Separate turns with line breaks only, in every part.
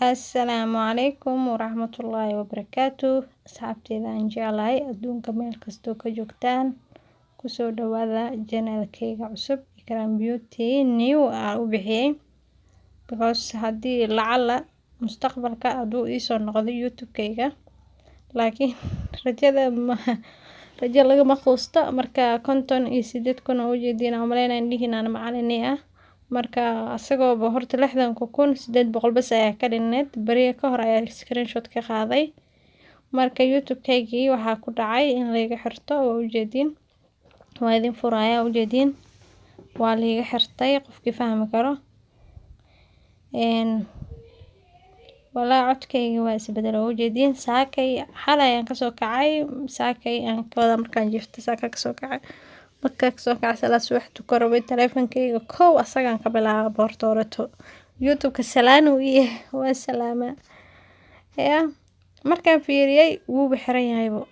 Assalaamu calaykum waraxmatullaahi wabarakaatu. Asxaabteyda aan jeclahay, adduunka meel kastoo ka joogtaan, kusoo dhawaada channelkayga cusub, Ikram Beauty New aan u bixiyay, because haddii lacala mustaqbalka hadduu iisoo noqdo YouTube-kayga, laakiin rajada ma rajo lagama quusto. Marka 58,000 oo ujeediin aan umaleynaya indhihiin macalin ah. Marka asagooba horta 60,800 bas ayaa ka dhineed. Beriya ka hor ayaa screenshot ka qaaday. Marka YouTube-kaygii waxaa ku dhacay in layga xirto. Waa ujeediin, waa idin furaya, ujeediin, waa liiga xirtay. Qofkii fahmi karo, walaa codkayga waa isbedel, waa ujeediin. Saakay xalay ayaan kasoo kacay, saakay aan ka wada markaan jiifto, saaka kasoo kacay. Markaa kasoo kacay, salaad subax tuko rabay, taleefankayga kow asagaan ka bilaaba horta horeto. YouTube-ka salaan uu yahay, waa salaamaa ya. Markaan fiiriyay, wuuba xiran yahaybo.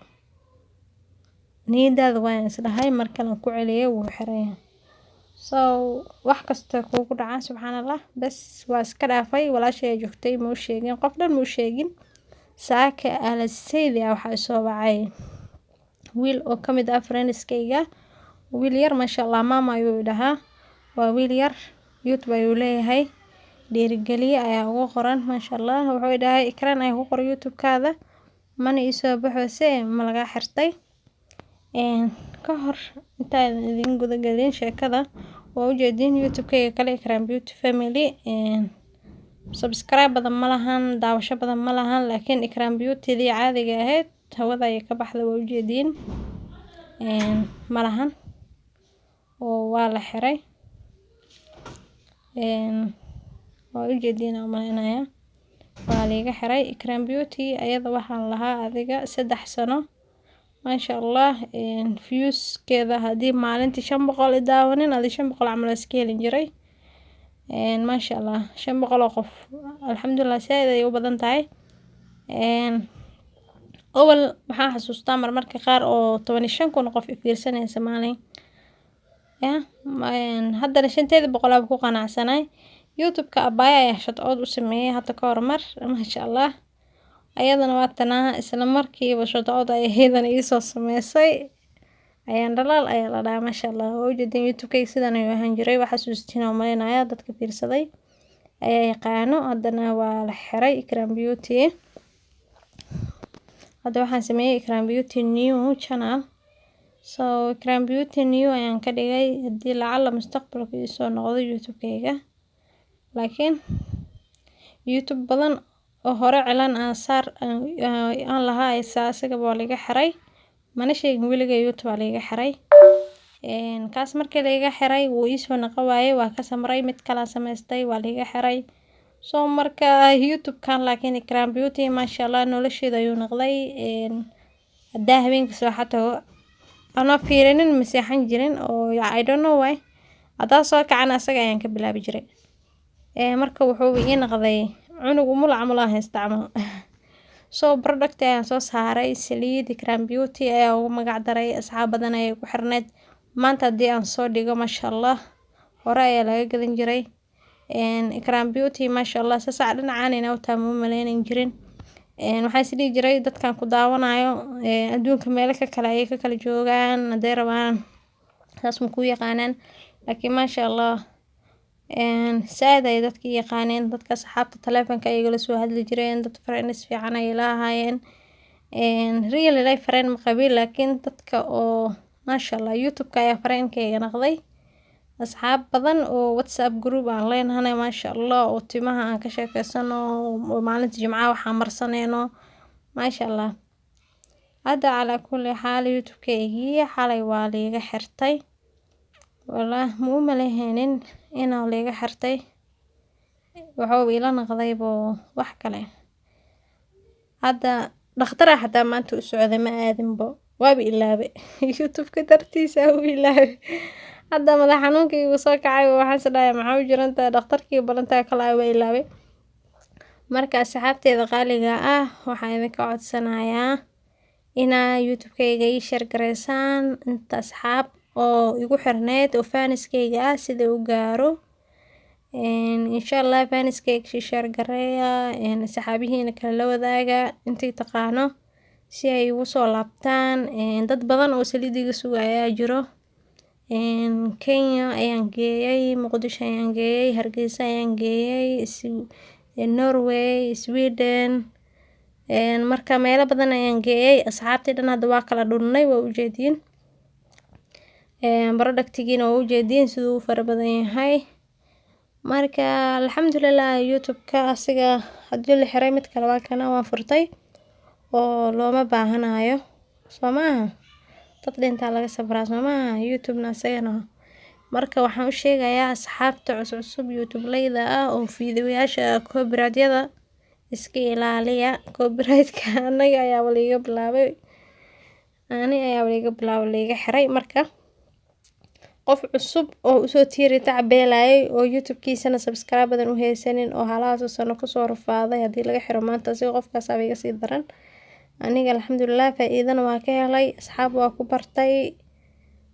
Niyadaada waan isdhahay, mar kalen ku celiyay, wuu xiran yahay. So wax kasta kuugu dhacaan, subxaan Allah. Bas, waa iska dhaafay. Walaashay ay joogtay, ma u sheegin, qof dhan ma u sheegin. Saaka alaseydi ah waxaa isoo wacay wiil oo ka mid ah friendskayga, wiil yar, maasha Allah, maama ayuu dhahaa. Waa wiil yar, YouTube ayuu leeyahay, dhiirigeliye ayaa ugu qoran, maasha Allah. Wuxuu dhahay, "Ikraan ayaa ku qoray YouTube-kaada, mana iisoo baxoose, ma lagaa xirtay?" Ka hor intaadan idin guda gelin sheekada, waa ujeediin YouTube-kayga kale, Ikram Beauty Family, subscribe badan ma lahan, daawasho badan ma lahan, laakiin Ikram Beauty-dii caadiga ahayd hawada ayay ka baxday. Waa ujeediin, ma lahan oo waa la xiray. Waa ujeediin aan umaleynaya, waa liiga xiray. Ikram Beauty ayada waxaan lahaa adiga 3 sano, maasha Allah. Viewskeeda haddii maalintii 500 i daawanin, adi 500 camal waa iska helin jiray, maasha Allah. 500 oo qof, alxamdulilah, saaid ayay u badan tahay. Awal waxaan xasuustaa marmarka qaar oo 15,000 qof i fiirsanaysa maalin ya. Haddana shanteeda boqol aaba ku qanacsanay. YouTube-ka abaya ayaa shout out u sameeyay hadda ka hor mar, maasha Allah. Ayadana waa tanaa, isla markiiba shout out ay iyadana iisoo sameysay. Ayaan dhalaal ayaa la dhahaa, maasha Allah. Waa ujeedin, YouTube-kayga sidan ayuu ahaan jiray. Waxaa xasuustiin oo maleynaya, dadka fiirsaday ayaa yaqaano. Haddana waa la xiray Ikram Beauty. Hadda waxaan sameeyay Ikram Beauty New channel. So Ikram Beauty New ayaan ka dhigay haddii lacala mustaqbalka iisoo noqdo YouTube-kayga. Laakiin YouTube badan oo hore cilaan aan saar aan lahaa isagaba waa liiga xiray. Mana sheegin weligay YouTube waa liiga xiray. Kaas markii liiga xiray, wuu iisoo noqon waayey. Waa ka samray, mid kala samaystay, waa liiga xiray. So marka YouTube-kan laakiin Ikram Beauty, maasha Allah, nolosheeda ayuu noqday. Haddaa habeenkii soo xataa anoo fiirinin ma seexan jirin, oo I don't know why. Haddaa soo kacana, asaga ayaan ka bilaabi jiray. Marka wuxuu ii noqday cunug umul camal aan haysta camal. So product ayaan soo saaray, saliid Ikram Beauty ayaa ugu magac daray. Asxaab badan ayay ku xirneyd. Maanta haddii aan soo dhigo, maasha Allah, hore ayaa laga gadan jiray. Ikram Beauty, maasha Allah, sasac dhinacaan inay u tahay ma maleynan jirin. Waxaan is dhihi jiray dadkan ku daawanayo adduunka meelo ka kale ayay ka kala joogaan, hadday rabaan saas ma ku yaqaanaan. Laakiin maasha Allah, saaid ayay dadka i yaqaaneen. Dadka asxaabta taleefanka ay igala soo hadli jireen, dad friends fiican ayay la ahaayeen. Real life friend ma qabin, laakiin dadka oo, maasha Allah, YouTube-ka ayaa friend-kayga noqday. Asxaab badan oo WhatsApp group aan leenahay, maasha Allah, oo timaha aan ka sheekeysano, oo maalinta Jimcaha waxaan marsaneyno, maasha Allah. Hadda calaa kulli xaal, YouTube-kaygii xalay waa liiga xirtay. Wallahi ma u maleynin inuu liiga xirtay, wuxuu ila noqdaybo wax kale. Hadda dhakhtar xataa maanta u socday, ma aadinbo, waaba ilaabay. YouTube-ka dartiisa u ilaabay. Hadda madax xanuunkii igu soo kacay, waxaan is dhahay, "Maxaa u jirantahay dhakhtarkii balantaa kale?" Waa ilaabay. Marka asxaabteeda qaaliga ah, waxaan idinka codsanayaa inaa YouTube-kayga ii share gareysaan inta asxaab oo igu xirneyd oo fans-kayga ah sida u gaaro. Insha Allah fans-kayga sii share gareeya, saxaabihiina kale la wadaaga intay taqaano si ay ugu soo laabtaan. Dad badan oo saliid iga sugaya ayaa jiro. Kenya ayaan geeyay, Muqdisho ayaan geeyay, Hargeysa ayaan geeyay, Norway, Sweden. Marka meelo badan ayaan geeyay. Asxaabtii dhan hadda waa kala dhunnay, waa ujeediin. Product-giina waa ujeediin siduu u fara badan yahay. Marka alxamdulilah, YouTube-ka asiga haddii la xiray, mid kale waa kana waan furtay oo looma baahanayo. Soo maaha? Dad dhintaa laga sabraa, soo maaha? YouTube-na asagana. Marka waxaan u sheegayaa asxaabta cusub YouTube-leyda ah oo fiidiyoyaasha copyright-yada iska ilaaliya. Copyright-ka anaga ayaa liiga bilaabay. Ani ayaa liiga bilaabay, liiga xiray. Marka qof cusub oo usoo tiiri tacbeelayay oo YouTube-kiisana subscribe badan u haysanin oo halahaas sano kusoo rafaaday, haddii laga xiro maanta, asiga qofkaas aba iga sii daran. Aniga alxamdulilah, faa'iidana waa ka helay, asxaab waa ku bartay.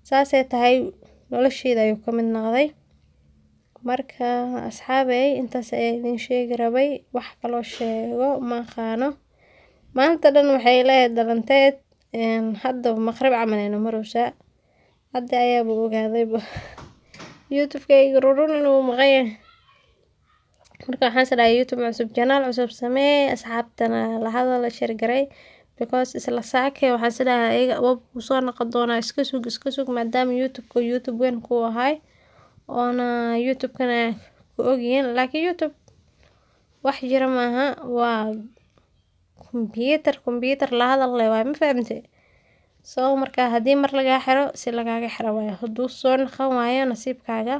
Saasay tahay, nolosheyda ayuu ka mid noqday. Marka asxaabey, intaas ayaa idin sheegi rabay. Wax kaloo sheego ma aqaano. Maanta dhan waxay leedahay dhalanteed. Hadda maqrib camal aynu maraysaa. Hadda ayaaba ogaadayba YouTube-kayga rurun inuu maqan yahay. Marka waxaan is dhahay YouTube cusub, channel cusub samee, asxaabtana la hadal, share garay, because isla saake waxaan is dhahay iyaga waa kuu soo noqon doonaa, iska sug, iska sug, maadaama YouTube-ka YouTube weyn kuu ahay oona YouTube-kana ku ogyihiin. Laakiin YouTube wax jira maaha, waa computer, computer la hadal leh waay, ma fahamtay? So marka haddii mar lagaa xiro, si lagaaga xiro waayo, hadduu soo noqon waayo nasiibkaaga.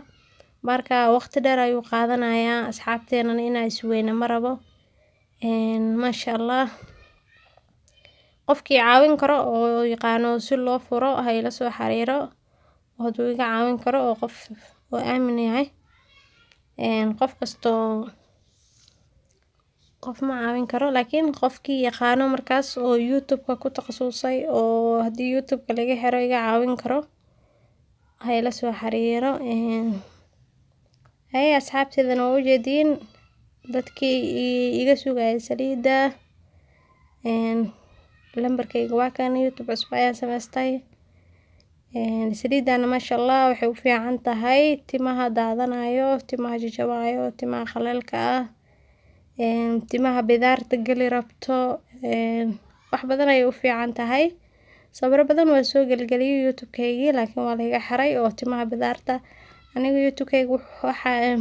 Marka waqti dheer ayuu qaadanayaa. Asxaabteenana inaa isweyne ma rabo. Maasha Allah, qofkii caawin karo oo yaqaano si loo furo ha ila soo xiriiro. Hadduu iga caawin karo oo qof oo aamin yahay. Qof kastoo qof ma caawin karo, laakiin qofkii yaqaano markaas oo YouTube-ka ku takhasusay oo haddii YouTube-ka laga xiro iga caawin karo ha ila soo xiriiro. Haye, asxaabteydana waa ujeediin dadkii iga sugayay saliidda. Lambarkayga waa kan. YouTube cusub ayaan samaystay. Saliidana maasha Allah, waxay u fiican tahay timaha daadanayo, timaha jajabayo, timaha qaleelka ah, timaha bidaarta gali rabto, wax badan ayay u fiican tahay. Sawiro badan waa soo gelgeliyay YouTube-kaygii, laakiin waa laga xiray oo timaha bidaarta. Aniga YouTube-kayga waxa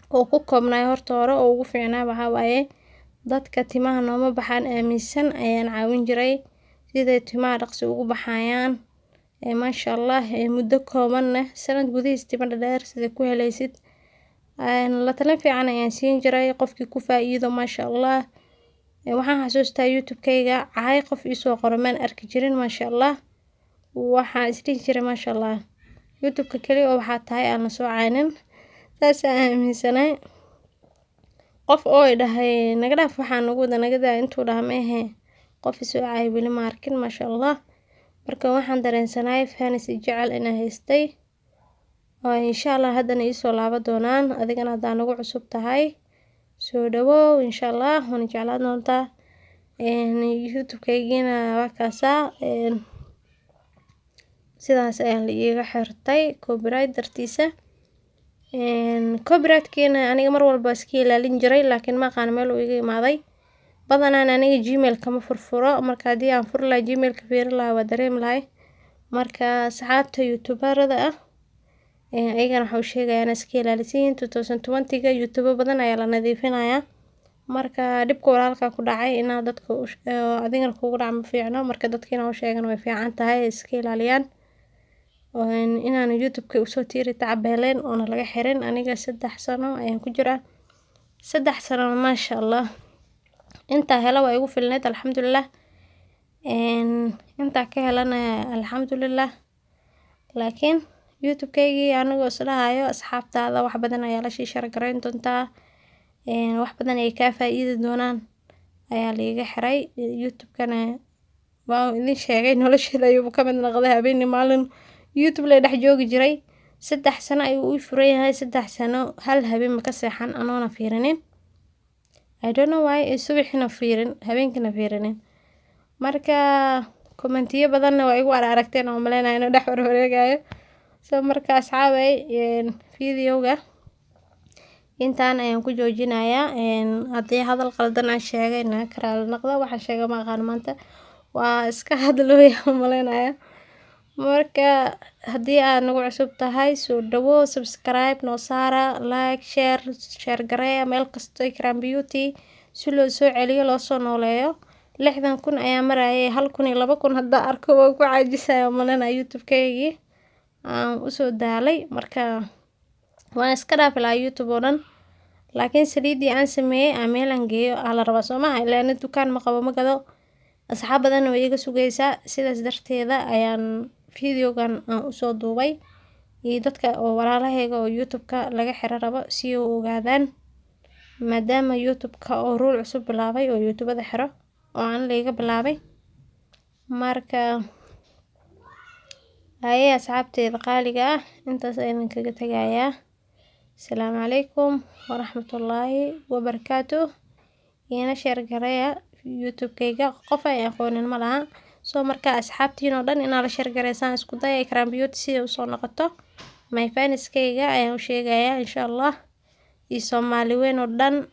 uu ku koobnay horta hore oo ugu fiicnaa waxaa waaye dadka timaha nooma baxaan aaminsan ayaan caawin jiray siday timaha dhaqsi ugu baxayaan, maasha Allah, muddo koobanna sanad gudihiis timo dhadheer sida ku helaysid. La talin fiican ayaan siin jiray. Qofkii ku faa'iido, maasha Allah. Waxaan xasuustaa YouTube-kayga caay qof iisoo qoro maan arki jirin, maasha Allah. Waxaan isdhihi jiray, maasha Allah, YouTube-ka kaliya oo waxaa tahay aan la soo caynin, saas aan aaminsanay. Qof oo i dhahay naga dhaaf, waxaan nagu wada naga daa intuu dhaha maehe, qof isoo caay weli ma arkin, maasha Allah. Marka waxaan dareensanay fans jecel inaan haystay oo insha Allah haddana iisoo laaba doonaan. Adigana haddaa nagu cusub tahay, soo dhawow, insha Allah waana jeclaan doontaa. YouTube-kaygiina waa kaasaa, sidaas ayaa la iiga xirtay copyright dartiisa. Copyright-kiina aniga mar walba iska ilaalin jiray, laakiin ma aqaan meel uu iga imaaday. Badanaan aniga Gmail kama furfuro. Marka haddii aan furi lahaa Gmail-ka, fiirin lahaa, waa dareemi lahay. Marka asxaabta YouTuber-ada ah ayagana waxaa u sheegayaa inay iska ilaalisiin. 2020-ga YouTuber badan ayaa la nadiifinayaa. Marka dhibka walaalkaa ku dhacay inaad dadka adigana kugu dhaca ma fiicno. Marka dadka inaa u sheegan way fiican tahay, iska ilaaliyaan inaan YouTube-ka usoo tiiri tacabeeleen oona laga xirin. Aniga 3 sano ayaan ku jiraa, 3 sano, maasha Allah. Intaa hela waa igu filneyd, alxamdulilah. Intaa ka helana, alxamdulilah. Laakiin YouTube-kaygii anigoo isdhahayo asxaabtaada wax badan ayaa la sii share garayn doontaa, wax badan ay kaa faa'iidi doonaan, ayaa liiga xiray. YouTube-kana waa idin sheegay, nolosheeda ayuu ka mid noqday. Habeenii maalin YouTube la dhex joogi jiray. 3 sano ayuu ii furan yahay. 3 sano hal habeen ma ka seexan anoona fiirinin. I don't know why ay subaxina fiirin, habeenkina fiirinin. Marka commentiyo badanna waa igu aragteen oo maleynaya inuu dhex warwareegayo. So marka, asxaabay, videoga intaan ayaan ku joojinayaa. Haddii hadal qaldan aan sheegay, naga karaali noqda. Waxaan sheegay ma aqaan, maanta waa iska hadlooya maleynaya. Marka haddii aad nagu cusub tahay, soo dhawo, subscribe noo saara, like, share, share gareeya meel kasto Ikram Beauty si loo soo celiyo, loo soo nooleeyo. 60,000 ayaa marayay, 1,000 iyo 2,000 haddaa arko waa ku caajisaya maleynaya. YouTube-keygii aan usoo daalay, marka waan iska dhaafi lahaa YouTube oo dhan, laakiin saliiddii aan sameeyey aan meel aan geeyo aa la rabaa, soo maha? Ilaa ani dukaan ma qabo, ma gado. Asxaab badanna way iga sugaysaa. Sidaas darteeda ayaan videogan aan usoo duubay iyo dadka oo walaalahayga oo YouTube-ka laga xiro rabo si u ogaadaan, maadaama YouTube-ka oo rule cusub bilaabay oo YouTube-ada xiro oo aan layga bilaabay. Marka haye, asxaabteeda qaaliga ah, intaas ayaan kaga tegayaa. Asalaamu calaykum waraxmatullaahi wabarakaatuh. Iina share gareeya YouTube-kayga, qof ay aqoonin ma laha. Soo marka asxaabtiin oo dhan inaa la share gareysaan isku daya, Ikram Beauty si ay usoo noqoto. My fanskayga ayaan u sheegayaa, insha Allah, iyo Soomaali weyn oo dhan.